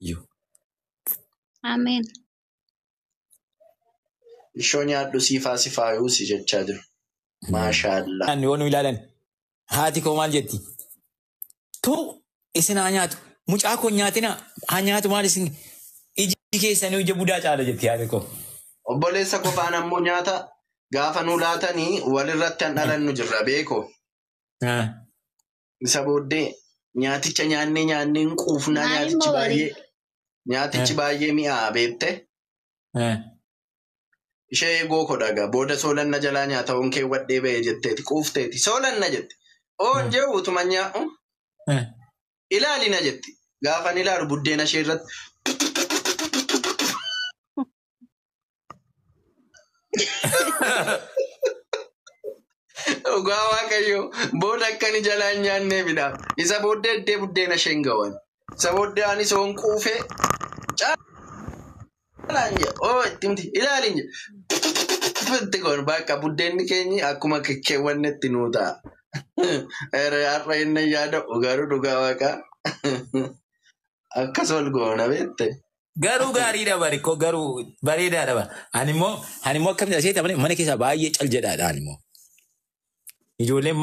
Iyyuu. Ameen. Ishoo nyaadhu siifaa sifaayuu si jechaa jiru. Maashaallah. Ani yoo nu ilaalan haati koo maal jetti? Tu isin haa nyaatu. Mucaa koo nyaatina haa nyaatu maal isin iji keessanii ija budaa caala jetti haati koo. Obboleessa qofaan ammoo nyaata gaafa nu laatanii walirratti han dhalannu jirra beeko. Isa booddee nyaaticha nyaannee nyaannee hin quufnaa Maal nyaatichi immoo baay'ee nyaatichi baay'ee mi'aa beekte. Ishee eegoo kodhaga booda soolanna jalaa nyaata oon keewwadhee ba'e jetteeti quufteeti soolanna jetti. Oon jee utuma nyaa'u ilaalina jetti. Gaafan ilaalu buddeena ishee irratti dhugaa waaqayyo booda akkani jalaa hin nyaannee midhaan. Isa booddee iddee buddeena isheen gawan. Isa booddee anis oon quufee caalaan jedhe oo itti miti ilaalin jedhe. Itti goon bakka buddeenni keenyi akkuma kekkeewwannetti nuu ta'a. Har'a inni yaada'u garuu dhugaa waaqaa akkas ol goona beekte. Garuu gaariidha bari koo garuu bareedaadha bara. Ani immoo akkamitti asheeta mana keessaa baay'ee cal jedhaadha ani immoo. Ijoolleen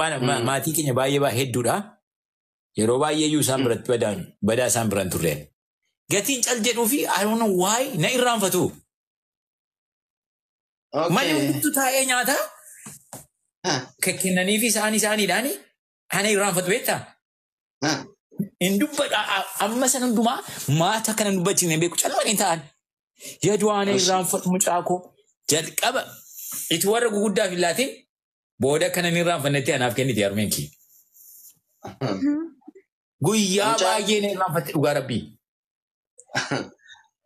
maatii keenya baay'ee hedduudha. Yeroo baay'ee iyyuu isaan biratti badaa isaan biran turreen. Gatiin cal jedhuu fi I don't know why na irraanfatu. Manni hundumtuu taa'ee nyaata kennanii fi isaanii isaaniidhaan ana irraanfatu beektaa? Hin dubbadha amma sana hundumaa maata kana hin dubbachiisne hin beeku calmanii ta'an. Yaaduu ana irraanfatu mucaa koo jalqaba itti warra guguddaaf hin laatin booda kana hin irraanfannetti anaaf kenniti harmeen kee. Guyyaa baay'ee na irraanfatte dhugaa rabbii.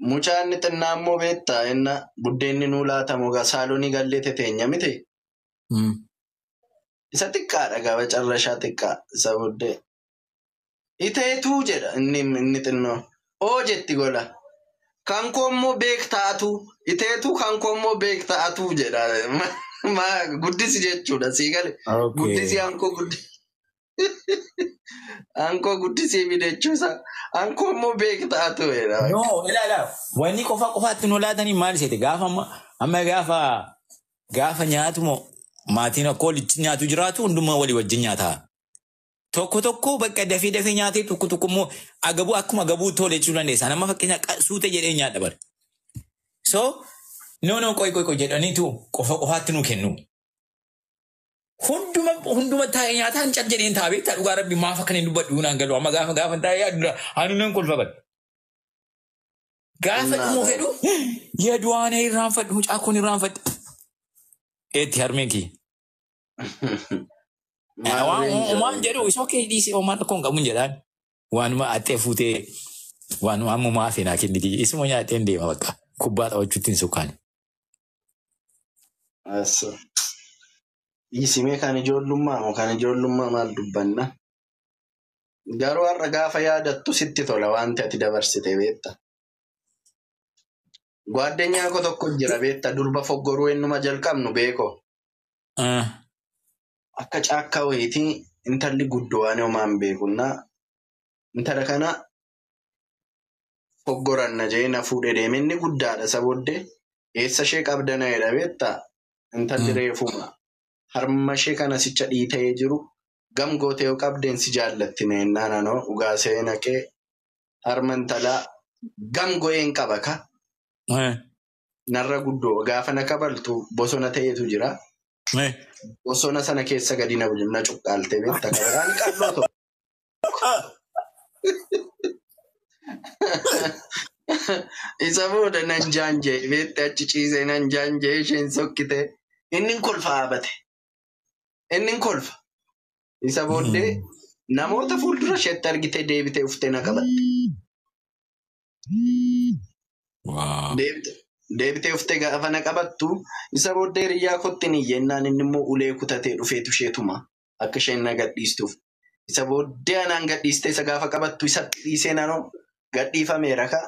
Mucaan xinnaa immoo beektaa inna buddeenni nuu laatamu saalonii gallee teteenya miti. Isa xiqqaadha gaba carrashaa xiqqaa isa buddee. Iteetuu jedha inni xinnoo. Oo jetti gola. Kan koo immoo beektaatu. Iteetuu kan koo immoo beektaatu jedha. Guddisi jechuudha sii gale. Guddisi hankoo guddisi. Hankoo guddisii miidhachuusa. Hankoo immoo beektaatu jedha. No, ilaala. Wanni qofa qofaatti nu laatanii maal seete gaafa amma gaafa nyaatu moo maatiin akka walitti nyaatu jiraatu hundumaa walii wajjin nyaata. Tokko tokko bakka dafee dafee nyaatee tokko tokko immoo agabuu akkuma agabuu tole jechuu dandeessa. Nama fakkeenya suuta jedhee nyaadha bara. So no no qoy qoy qoy jedhaniitu qofa qofaatti nu kennu. Hunduma taa'ee nyaataan cal jedheen taa'ee beektaa dhugaa rabbi maaf akka hin dubbadhu naan galu amma gaafa gaafa taa'ee yaadudha anu nan kolfa bara. Gaafa dhumuu fedhu yaadu waan irraanfadhu mucaa kun irraanfadhu. Eetti harmeen kiyya. Waan jedhu isa okee dhiisee homaa rakkoo hin qabu jedhaan. Waanuma axxee fuutee waanuma ammumaa hafe naa kenniti. Isuma nyaadheen deema bakka kubbaa taphachuutti hin sukkaane. Dhiisimee kan ijoollummaa moo kan ijoollummaa maal dubbanna? Garuu har'a gaafa yaadattu sitti tola wanti ati dabarsite beekta. Gwaaddenyaa koo tokko jira beekta durba foggoruu ennuma jalqabnu beeko. Akka caakkaa wayiitii intalli guddoo waan homaa hin beekunnaa intala kana foggoranna jee na fuudhee deeme inni guddaadha isa booddee eessa ishee qabdana jedha beektaa intalli reefuma harma ishee kana sicha dhiitee jiru gam gootee yoo qabdeen si jaallatti naannoo nanoo dhugaa see naqee harma intalaa gam go'een qaba ka narra guddoo gaafa na kabaltu bosona ta'etu jira. Bosona sana keessa gadi na cuqqaaltee beektaa kabalaan qalloo tokko. Isa booda nan jaanjee beekte achi ciisee nan jaanjee isheen sokkite inni kolfa haabate. Inni kolfa. Isa booddee namoota fuuldura isheetti argitee deebitee uftee na qabatte. Deebitee uftee gaafa na qabattu isa booddee hiriyyaa kootti ni iyyennaan inni immoo ulee kutatee dhufeetu isheetuma akka isheen na gadhiistuuf. Isa booddee anaan gadhiistee isa gaafa qabattu isatti dhiisee nanoo gadhiifameera ka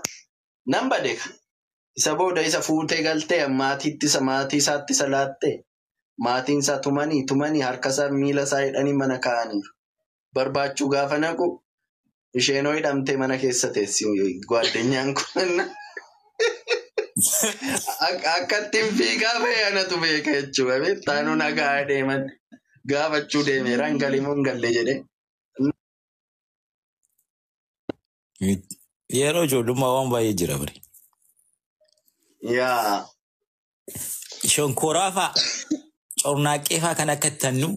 nan bade ka. Isa booda isa fuutee galtee maatiitti isa maatii isaatti isa laattee maatiin isaa tumanii tumanii harka isaa miila isaa hidhanii mana kaa'aniiru. Barbaachuu gaafa naqu Isheenoo hidhamtee mana keessa teessi gwaaddenyaan kun. Akka ittiin fiigaa ba'e anatu beeka jechuudha. Beektaa nu nagaa deeman gaafachuu deemeera hin galimoo hin galle jedhee. Yeroo ijoollummaa waan baay'ee jira bari. Yaa. Shonkoraa fa'a cornaaqqee fa'a kan akka tannu.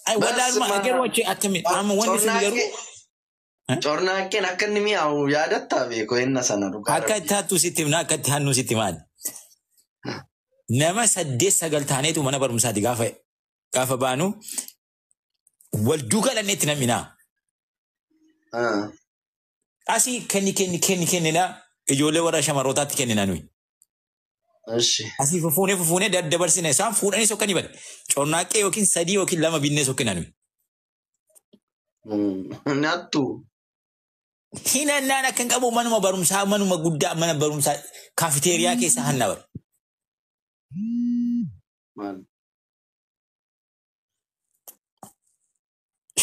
Ay wallaaluma garuu achi akkami amma wanni sun garuu. Cornaaqqeen akka inni mi'aawu yaadattaa beeku enna sana dhugaa. Akka itti hattuu sitti himna akka itti hannuu sitti maali. Nama 8 9 taaneetu mana barumsaati gaafa baanu wal duukaa dhannee itti nam'inaa. Asii kenni kenni kenni kenninaa ijoollee warra shamarrootaatti kennina nuyi. Asii fufuunee fufuunee daddabarsina isaan fuudhanii sokkanii bade. Cornaaqqee yookiin 3 yookiin 2 binnee sokkina nuyi. Nattu. Hinannaan akka hin qabu manuma barumsaa manuma guddaa mana barumsaa kaafiteeriyaa keessa hanna bara.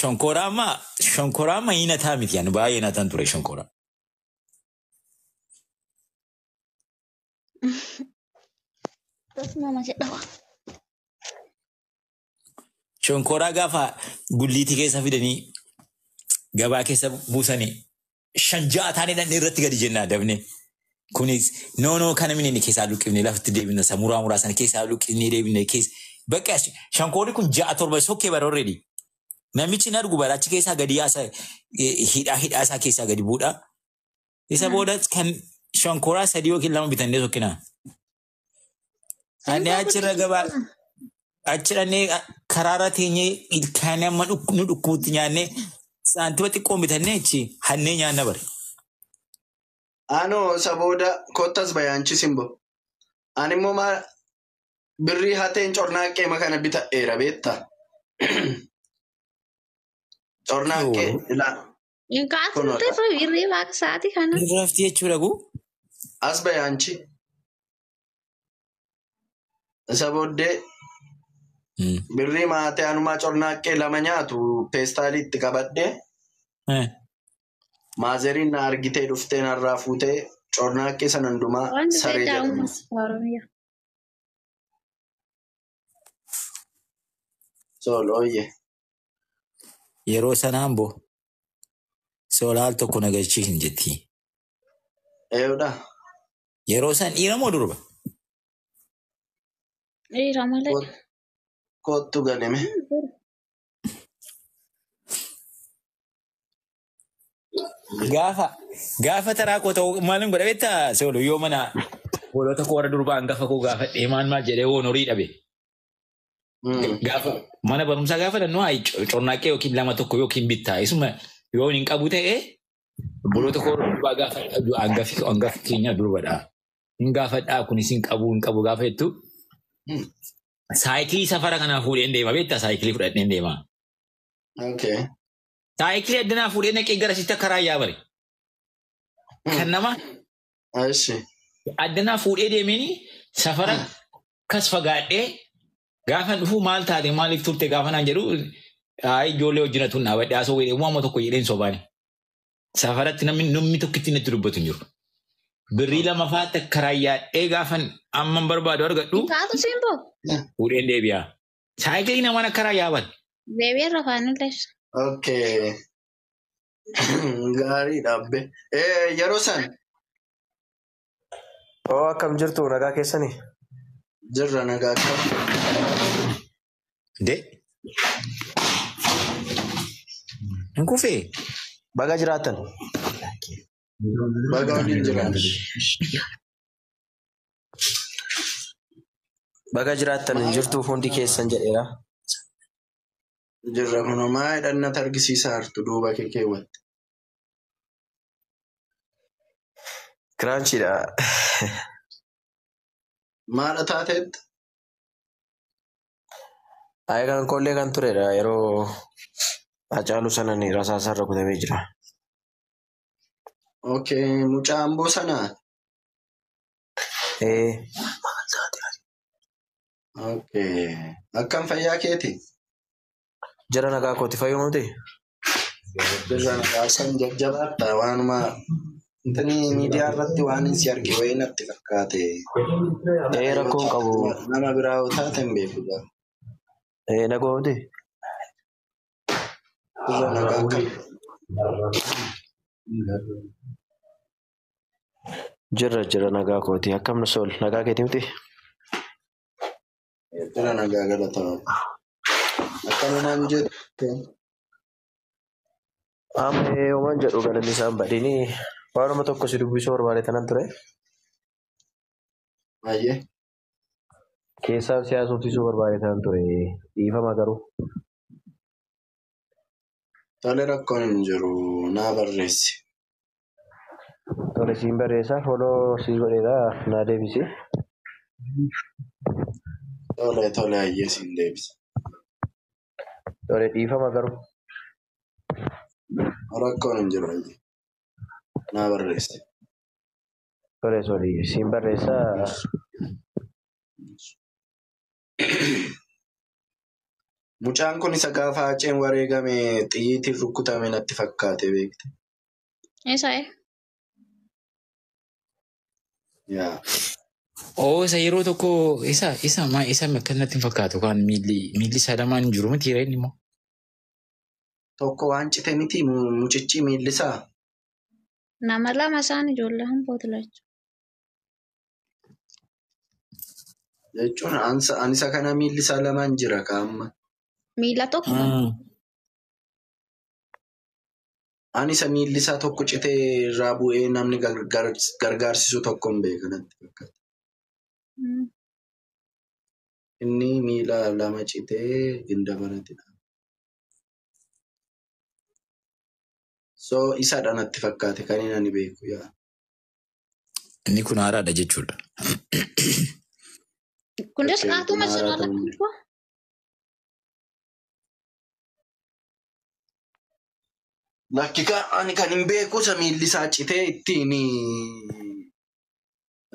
Shonkoraa amma hinataa miti yaani baay'ee hinataan ture shonkoraa. Nama jedhama. Shonkoraa gaafa gulliitii keessa fidanii gabaa keessa buusanii 5 6 taanee dhandhee irratti gadi jennaa dabne. Kunis noonoo kana minni keessaa luqqifnee lafatti deebina isa muraa muraa sana keessaa luqqifnee deebine keessa. Bakka shankoorri kun 6 7 sokkee bara already. Namichi hin argu bara achi keessaa gadi yaasa hidhaa hidhaa isaa keessaa gadi buudha. Isa booda kan shankooraa 3 yookiin 2 bitannee sokkinaa. Ani achirra gabaa achi dhannee karaarra teenyee ilkaanii amma nu dhukkubutti nyaannee saantima xiqqoo bitannee achi hannee nyaanna bare. Anoo isa booda kottas bayaanchi simbo. Ani immoo birrii hateen cornaaqqee kana bitadheera beektaa? Cornaaqqee ilaa. Inkaasuu birrii baaqsaati kana. Rafti jechuudha gu? As bayaanchi. Isa booddee birrii maatee anumaa cornaaqqee 2 nyaatu peestaalii itti qabadhee. Maazeriin na argitee dhuftee narraa fuutee cornaaqqee sana hundumaa saree jedhamu. Sool ooyye. Yeroo sanaan boo soolaal tokko na galchii hin jetti. Eeyyoodha. Yeroo san dhiira moo durba? Dhiira malee. Kottu galime. Gaafa taraa koo ta'u maalin godha beektaa soolu yoo mana hoolota koo warra durbaa hangafa koo gaafadhee maal maal jedhee woon horii dhabe. Gaafa mana barumsaa gaafa dannoo hayi cornaaqqee yookiin 2 1 yookiin bittaa isuma yoo hin qabu ta'e obboloota koo warra durbaa gaafa hangafi keenya durbadha. Hin gaafadhaa kunis hin qabu gaafa jettu. Saayikilii safara kanaa fuudheen deema beektaa saayikilii fudhadheen deema. Saayikilii addanaa fuudhee naqee gara sitti akka raayyaa bare. Kan nama addanaa fuudhee deemeen safara kas fagaadhee gaafa dhufu maal taate maaliif turte gaafa naan jedhu hayi ijoollee wajjin atuun dhaabadhe haasoo jedhee waama tokko jedheen sobaani. Safaratti namni tokkitti natti dubbatu hin jiru. Birrii 2 fa'aa akka raayyaadhee gaafa amman barbaadu argadhu. Taatu simboo. Fuudheen deebi'a. Saayikilii namaan akka raayyaa bare. Deebi'ee rafaan illee. Okay. Gaarii dhaabbe. Yeroo san. Oo akkam jirtu nagaa keessanii? Jirra nagaa akkam. De. Hin kufee? Baga jiraatan. Baga waliin jiraatan. Baga jiraatan hin jirtu hundi keessan jedheera. Jirra kunoo maa hidhannata argisiisaa jirtu duuba kee keewwatte. Kiraanchiidha. Maadha taateetti? Ayi kan kollee kan turedha yeroo Hacaaluu sanan rasaasarra kutamee jira. Okay, mucaa amboo sanaa? Okay, akkam fayyaa keeti? Jara nagaa kooti fayyumamte? Jirra nagaa kan jajjabaadha waanuma intani miidiyaa irratti waan hin si arge wayii natti fakkaate. Ee rakkoon qabu. Nama biraa yoo taate hin beeku gaa. Ee nagoomti. Jirra nagaa akkam. Jirra jirra nagaa kooti. Akkam na sol nagaa keeti miti? Jirra nagaa galata Waaqa. Akkanumaan jettu. Amma yooman jedhu galanni isaan badhiini waanuma tokko si dubbisuu barbaade tanan ture. Baay'ee. Keessaan si haasofsiisuu barbaade tanan ture. Dhiifama garuu. Tole rakkoon hin jiru naa barreessi. Tole siin barreessaa foloo si godheera naa deebisi. Tole tole hayyee siin deebisa. Tole dhiifama garuu. Rakkoon hin jiru hayyee. Naa barreessi. Tole sori siin barreessaa. Mucaan kun isa gaafa Haceen wareegame xiyyiitiin rukutame natti fakkaate beekte. Isa eh. Yaa. Oo isa yeroo tokko isa isa ma isa akkanatti hin fakkaatu kan miilli miilli isaa lamaan hin jiru miti inni immoo. Tokko waan cite miti mucichi miilli isaa. Nama lama isaan ijoollee hambooti lachuu. Jechuun ani isa kana miilli isaa lamaan jira kaa'amma. Miila tokko. Ani isa miilli isaa tokko citee irraa bu'ee namni gargaarsisu tokko hin beeku natti fakkaata. Inni miila lama citee ginda baratedha. So isadha natti fakkaate kan inni ani beeku yaa. Inni kun haaraadha jechuudha. Kunis Okay, qaatuma kun jira haaraa ta'uu lakkoofsa. Lakki ani kan hin beeku isa miilli isaa citee ittiin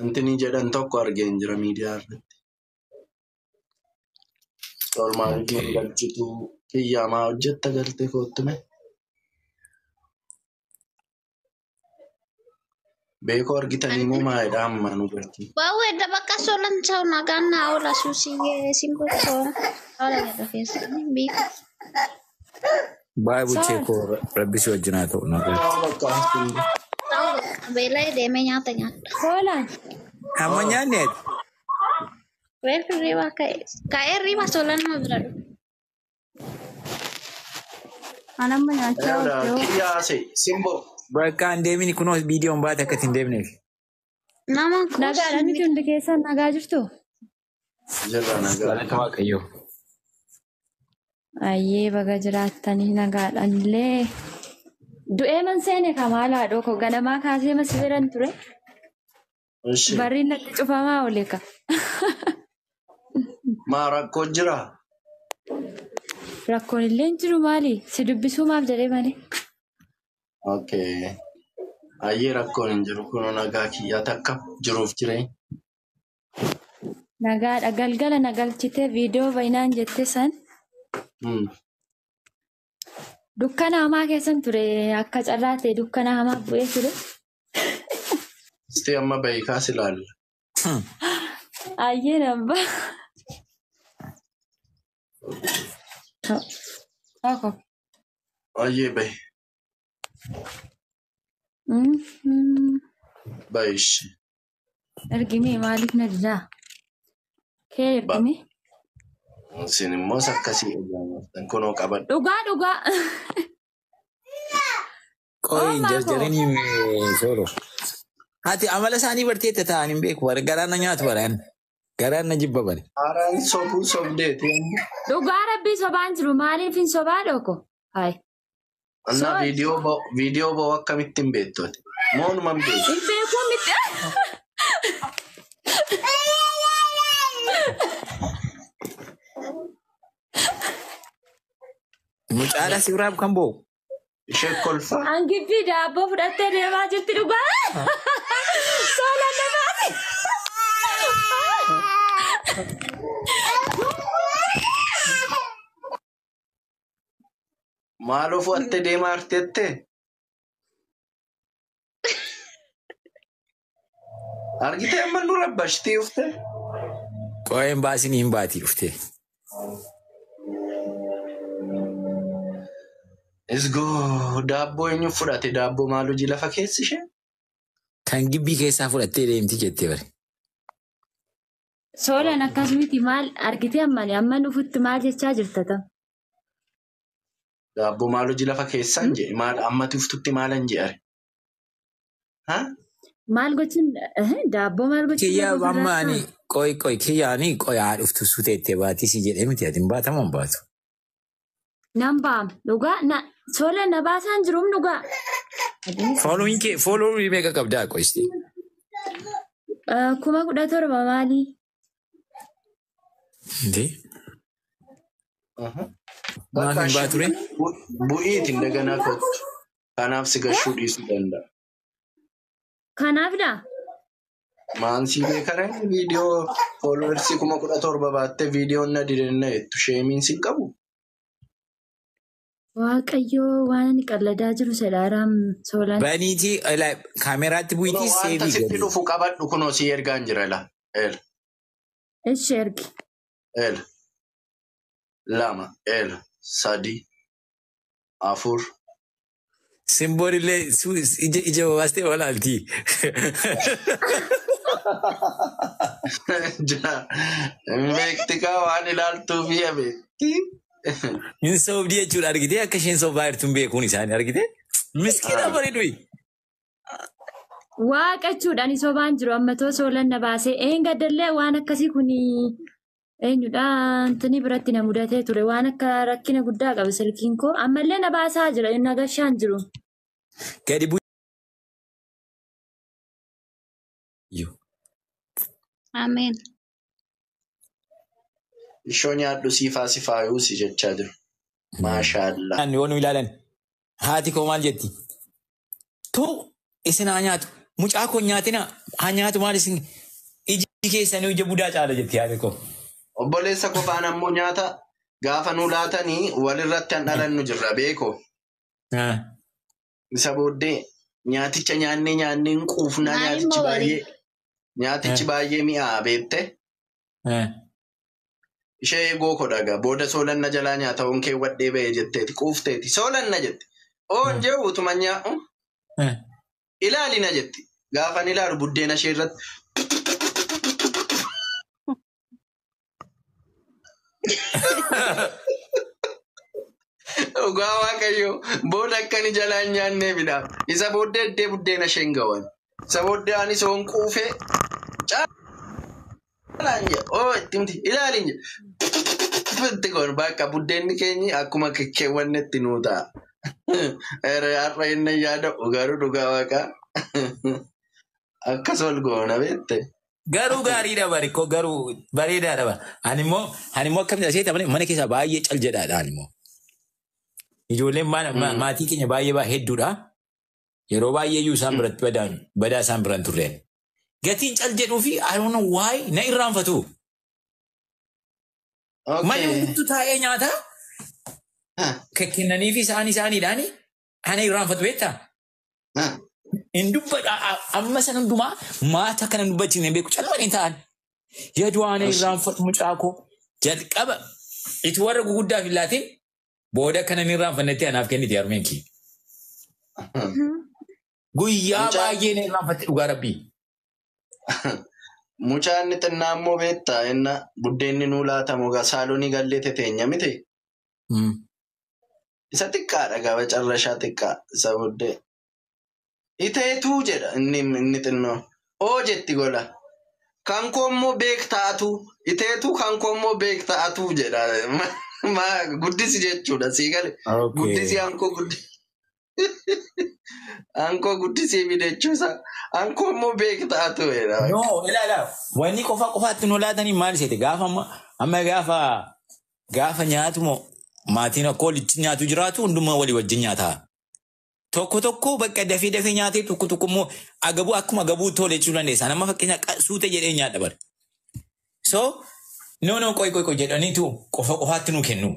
intini jedhan tokko argeen jira miidiyaa irratti. Oolmaan Okay. galchituu kiyyaa maa hojjetta galtee koottume. Beekoo argitanii moo maalidha amma nu galchi? Waaw edda bakka solan ta'u nagaan naa oola suusii simboo oola jedha keessa beeku. Baay'ee buchee Sol. koo rabbi si wajjin haa ta'u nagaatti. Bakka Ta'u beela'ee deemee nyaata nyaadha. Hoolaan. Amma nyaanni ati? Reeffi riba ka'e ka'ee riba solan nama bira dhufe. Anamma nyaachaa oolte hoo. Kiyyaa haasa'e simboo. Bakka hin deemini kunoo viidiyoon baate akka ittiin deemneef. Nama Nagaadha miti hundi keessan nagaa jirtu? Jirra nagaa. Galata Waaqayyoo. Ayyee baga jiraattanii nagaadhaan illee. Du'ee man seene kamaal haadhoo koo ganamaa kaasee mas biran ture. Ishi Barriin natti cufamaa oole ka. maa rakkoo jira? Rakkoon illee hin jiru maali? Si dubbisuu maaf jedhee malee. Okay. Ayyee rakkoon hin jiru kunoo nagaa kiyyaa takka jiruuf jireenya. Nagaadha galgala nagalchitee viidiyoo baay'inaan jette san dukkana hamaa keessan ture akka carraa ta'e dukkana hamaa bu'ee ture. Istee amma bahii kaas ilaalla. Ayyee namba. Oko. Ayyee bahi. Bahi ishee. Ergimee maaliif na didaa? Kee ergimee? Isin immoo akkasii eegamaa kunoo qabadhu. Dhugaa dhugaa. Qoyin Oomaa koo. jarjaranii sooro. Ati amala isaanii barteetta ta'an hin beeku. Bara garaan na nyaatu baraan. Garaan na jibba bare. Haaraan sobuu sobdeeti amma. Dhugaa rabbii sobaan jiru maaliif hin sobaa dhoko? Hayi. Annaa Soor. viidiyoo ba'u akkamitti hin beektu ati? Moonuma hin beektu. Hin beekuu miti. Mucaadha si biraaf kan bo'u. Ishee kolfaa. Hangiffi daabboo fudhattee deemaa jirti dhugaa. Soola namaati. Maaloo fu'attee deemaa arteettee? Argitee amma nu rabbashtii uftee? Qo'een baasin hin baatii dhuftee. Isgoo daabboo eenyu fudhate daabboo maal hojii lafa keessi ishee? Kan gibbii keessaa fudhattee deemti jettee bare. Soolan akkas miti maal argitee ammani amma dhufutti maal jechaa jirta ta'u? Daabboo maal hojii lafa keessaan jedhe maal ammati uftutti maalan jedhe? Ha? Maal gochuun daabboo maal gochuun Kiyya lafa amma ani ofirraa? qoy qoy kiyya ani qoy haa dhuftu suuteettee baatii si jedhee miti ati hin baatamu hin baatu. Nan baam dhugaa na soolan na baasaan jiruum dhugaa. Following kee following meeqa qabdaa qoysti? 17,000 maalii? Intee maaf Bakka hin baatu ree? bu'iitiin daganaa kottu. Kanaaf si gashuu dhiisuu danda'a. Kanaafidha. Maan si beekareen viidiyoo foolowersii 17,000 baattee viidiyoon na didenna jettu sheemiin sin qabu. Waaqayyoo waan ani qalladaa jiru sedhaaraam soolan. Baniitii kaameraatti Kunoo bu'iitii wanta seevii sitti godhi. dhufu qabadhu kunoo si ergaan jira ila. Ela. Ishi ergi. Ela. 2 ela 3 4. Simboon illee ija ija babaastee walaalti. 6. Beektikaa waan ilaaltuu fi beekti. Hin soobdii jechuudha argitee akka isheen soobaa jirtu hin beekuun isaanii argitee. Miskiina bareedu. Waaqa jechuudha ani sobaan jiru amma too soolan na baasee een gaddallee waan akkasii kun eenyudha antini biratti na mudatee ture waan akka rakkina guddaa qaba silkiin koo ammallee na baasaa jira na gashaan jiru. Gadi bu'u. Ameen. Ishoo nyaadhu siifaa si faayuu si jechaa jiru. Maashaallaa. Yoo nu ilaalan haati koo maal jetti? Tuu isin haa nyaatu. Mucaa koo nyaatina haa nyaatu maal isin iji keessanii ija budaa caala jetti haati koo. Obboleessa qofaan ammoo nyaata gaafa nu laatanii walirratti han dhalannu jirra beeko. Isa booddee nyaaticha nyaannee nyaannee hin quufnaa Maal nyaatichi immoo walii? baay'ee nyaatichi baay'ee mi'aa beekte. Ishee eegoo koo dhagaa booda soolanna jalaa nyaata oon keewwadhee ba'ee jetteeti quufteeti soolanna jetti. Oon jee utuma nyaa'u ilaalina jetti. Gaafan ilaalu buddeena ishee irratti dhugaa waaqayyoo booda akkani jalaa hin nyaanneefidha. Isa booddee iddee buddeena isheen gawan. Isa booddee anis oon quufee caalaan jedhe oo itti miti ilaalin jedhe. Itti goon bakka buddeenni keenyi akkuma kekkeewwannetti nuu ta'a. Har'a inni yaada'u garuu dhugaa waaqaa akkas ol goona beekte. Garuu gaariidha bari koo garuu bareedaadha bara. Ani immoo akkamitti asheeta malee mana keessaa baay'ee cal jedhaadha ani immoo. Ijoolleen maatii keenya baay'ee hedduudha. Yeroo baay'ee iyyuu isaan biratti badaa isaan biran turreen. Gatiin cal jedhuu fi I don't know why na irraanfatu. Manni hundumtuu taa'ee nyaata. Kennanii fi isaan isaaniidhaan ana irraanfatu beektaa? Hin dubbadha amma sana hundumaa maata kana dubbachiisne beeku calmanii ta'an. Yaaduu ana irraanfatu mucaa koo jalqaba itti warra guguddaaf hin laatin booda kana inni irraanfannetti anaaf kenniti harmeen kee. Guyyaa baay'ee na irraanfatte dhugaa rabbii. Mucaan inni xinnaa immoo beektaa inna buddeenni nuu laatamu saalonii gallee teteenya miti. Isa xiqqaadha gaafa carrashaa xiqqaa isa buddee. Iteetuu jedha inni xinnoo. Oo jetti gola. Kan koo immoo beektaatu. Iteetuu kan koo immoo beektaatu jedha. Guddisi jechuudha sii gale. Guddisi hankoo guddisi. Hankoo guddisii fide jechuusa. Hankoo immoo beektaatu jedha. No, ilaala. Wanni qofa qofaatti nu laatanii maal seete gaafa amma gaafa gaafa nyaatu moo maatiin akka walitti nyaatu jiraatu hundumaa walii wajjin nyaata. Tokko tokko bakka dafee dafee nyaatee tokko tokko immoo agabuu akkuma agabuu tole jechuu dandeessa. Nama fakkeenya suuta jedhee nyaadha bara. So no no qoy qoy qoy jedhaniitu qofa qofaatti nu kennu.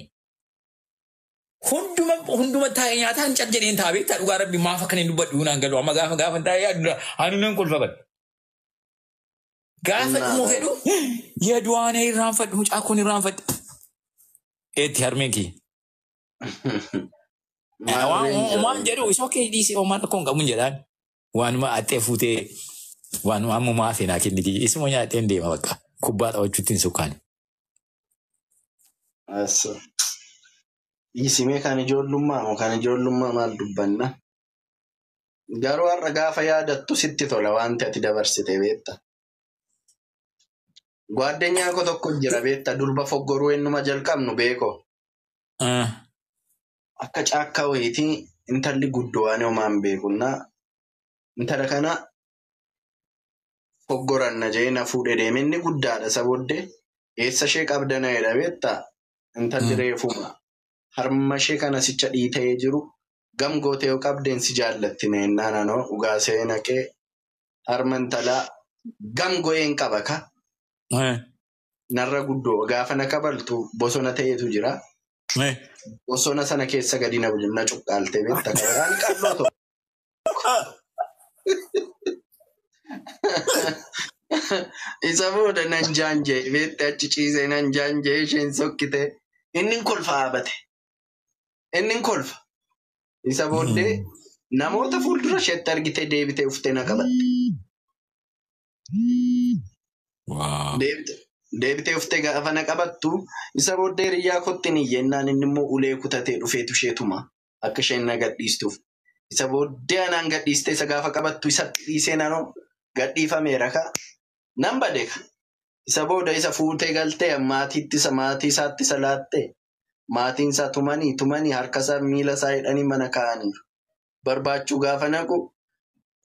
Hunduma hunduma taa'ee nyaataan cal jedheen taa'ee beektaa dhugaa rabbi maaf akka hin dubbadhu naan galu amma gaafa gaafa taa'ee yaadu anu nan kolfa bara. Gaafa dhumuu fedhu yaduwaanee irraanfadhu mucaa kun irraanfadhu. Eetti harmeen kiyya. Waan jedhu isa okkee dhiisee homaan rakkoon qabu hin jedhaan. Waanuma axxee fuutee waanuma ammumaa hafe naa kenniti. Isuma nyaadheen deema bakka. Kubbaa taphachuutti hin sukkaane. Dhiisimee kan ijoollummaa moo kan ijoollummaa maal dubbanna? Garuu har'a gaafa yaadattu sitti tola wanti ati dabarsite beekta. Gwaaddenyaa koo tokko jira beekta durba foggoruu ennuma jalqabnu beeko. Akka caakkaa wayiitii intalli guddoo waan homaan beekunnaa intala kana foggoranna jee na fuudhee deeme inni guddaadha isa booddee eessa ishee qabdana jedha beektaa intalli reefuma harma ishee kana sicha dhiita'ee jiru gam gootee yoo qabdeen si jaallatti neennaan anoo dhugaa see naqee harma intalaa gam go'een qaba ka narra guddoo gaafa na kabaltu bosona ta'etu jira. Bosona sana keessa gadi na na cuqqaalte beektaa kabaraan qalloo tokko. Isa booda nan jaanjee beekte achi ciisee nan jaanjee isheen sokkite inni kolfa haabate. Inni kolfa. Isa booddee namoota fuuldura isheetti argite deebitee uftee na qabatte. Deebitee uftee gaafa na qabattu isa booddee hiriyyaa kootti ni iyyennaan inni immoo ulee kutatee dhufeetu isheetuma akka isheen na gadhiistuuf. Isa booddee anaan gadhiistee isa gaafa qabattu isatti dhiisee nanoo gadhiifameera ka nan bade ka. Isa booda isa fuutee galtee maatiitti isa maatii isaatti isa laattee maatiin isaa tumanii tumanii harka isaa miila isaa hidhanii mana kaa'aniiru. Barbaachuu gaafa naqu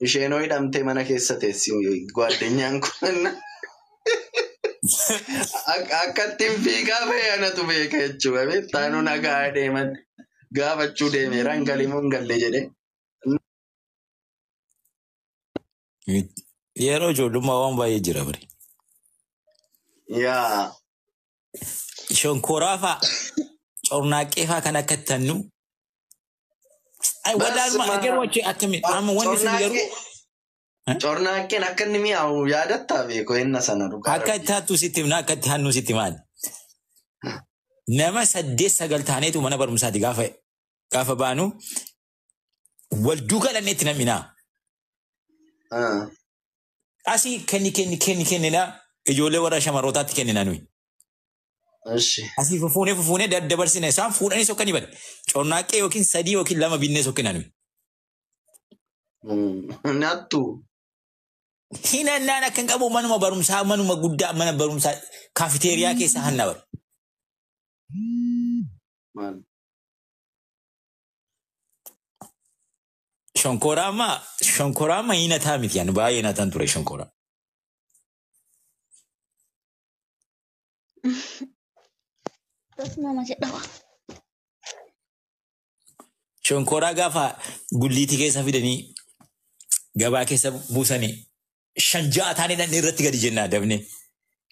isheenoo hidhamtee mana keessa teessi gwaaddenyaan kun. Akkattiin fiigaa ba'e anatu beeka jechuudha. Beektaa nagaa deeman gaafachuu deemeera hin galii moo hin galle jedhee. Yeroo ijoollummaa waan baay'ee jira bari. Yaa. Shonkoraa fa'a cornaaqqee fa'a kan akka tannu. Walaaluma garuu achi akkamiin amma wanni sun garuu. Cornaaqqeen akka inni mi'aawu yaadattaa beeku enna sana dhugaa. Akka itti hattuu sitti himna akka itti hannu sitti maali. Nama 8 9 taaneetu mana barumsaati gaafa gaafa baanu wal duukaa dhannee itti nam'inaa. Asii kenni kenni kenni kenninaa ijoollee warra shamarrootaatti kennina nuyi. Asii fufuunee fufuunee daddabarsina isaan fuudhanii sokkanii bada. Cornaaqqee yookiin 3 yookiin 2 binnee sokkina nuyi. Nattu. Hinannaan akka hin qabu manuma barumsaa manuma guddaa mana barumsaa kaafiteeriyaa keessa hanna bara. Shonkoraa ammaa shonkoraa amma hinataa miti yani baay'ee hinataan ture shonkoraa. Nama jedhama. Shonkoraa gaafa gulliitii keessa fidanii gabaa keessa buusanii 5 6 taanee dhandhee irratti gadi jennaa dabne.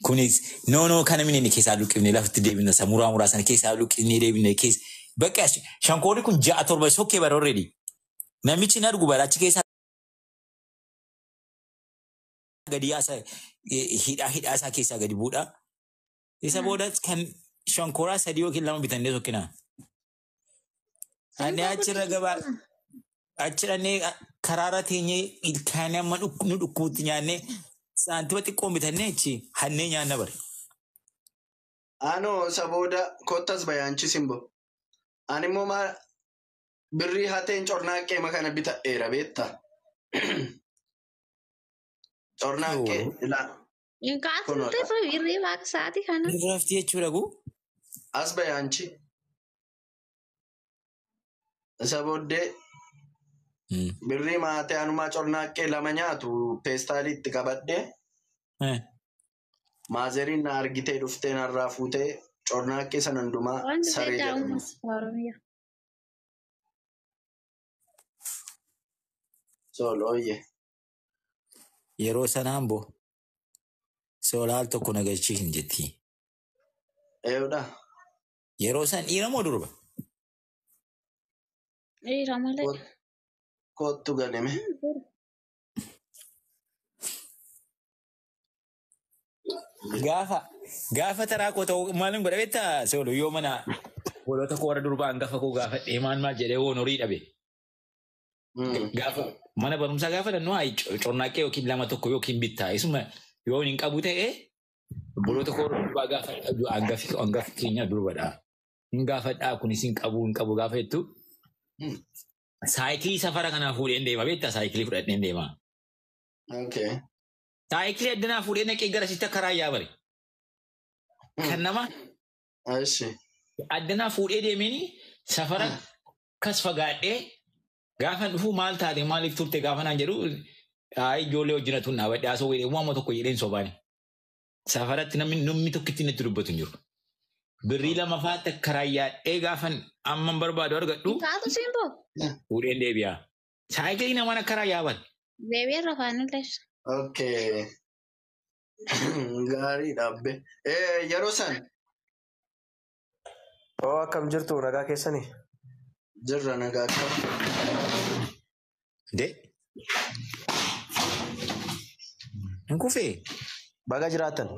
Kunis noonoo kana minni keessaa luqqifnee lafatti deebina isa muraa muraa sana keessaa luqqifnee deebine keessa. Bakka shankoorri kun 6 7 sokkee bara already. Namichi hin argu bara achi keessaa gadi yaasa hidhaa hidhaa isaa keessaa gadi buudha. Isa booda kan shankoraa 3 yookiin 2 bitannee sokkinaa. Ani achirra gabaa achi dhannee karaarra teenyee ilkaanii amma nu dhukkubutti nyaannee saantima xiqqoo bitannee achi hannee nyaanna bare. Anoo isa booda kottas bayaanchi simbo. Ani immoo maal birrii hateen cornaaqqee kana bitadheera beektaa? Cornaaqqee ilaa. Kaasuu birrii waaqsaati kana. Irraafti jechuudha gu. As bayaanchi. Isa booddee birrii maatee anumaa cornaaqqee 2 nyaatu peestaalii itti qabadhee maazeriin na argitee dhuftee narraa fuutee cornaaqqee sana hundumaa saree jedhamu. Sol ooyye. Yeroo sanaan boo soolaal tokko na galchii hin jetti. Eewudha. Yeroo san dhiira moo durba? Dhiira malee. Kottu galime. Gaafa taraa koo ta'u maalin godha beektaa soolu yoo mana hoolota koo warra durbaa hangafa koo gaafadhee maal maal jedhee woon horii dhabe. Gaafa mana barumsaa gaafa dhannu haa cornaaqqee yookiin lama tokko yookiin bittaa isuma yoo hin qabu ta'e obboloota koo warra durbaa gaafa hangafi keenya durbadha. Hin gaafadhaa kunis hin qabu hin qabu gaafa jettu saayikilii safara kanaa fuudheen deema beektaa saayikilii fudhadheen deema. Okay. Saayikilii addanaa fuudhee naqee gara sitti akka raayyaa bare. Kan nama Ishi. addanaa fuudhee deemeen safara kas fagaadhee gaafa dhufu maal taate maaliif turte gaafa naan jedhu hayi ijoollee wajjin atuun dhaabadhe haasoo jedhee waama tokko jedheen sobaani. Safaratti namni tokkitti natti dubbatu hin jiru. Birrii lama faatti akka raayyaadhee gaafan amman barbaadu argadhu Taatu simboo. fuudheen deebi'a. Saayikilii namaan akka raayyaa bare. Deebi'ee rafaanillee. Okay. Gaariidha abbe. Yeroo san Oo akkam jirtu nagaa keessanii? jirra nagaa akka. De. Hin kufee. Baga jiraattan.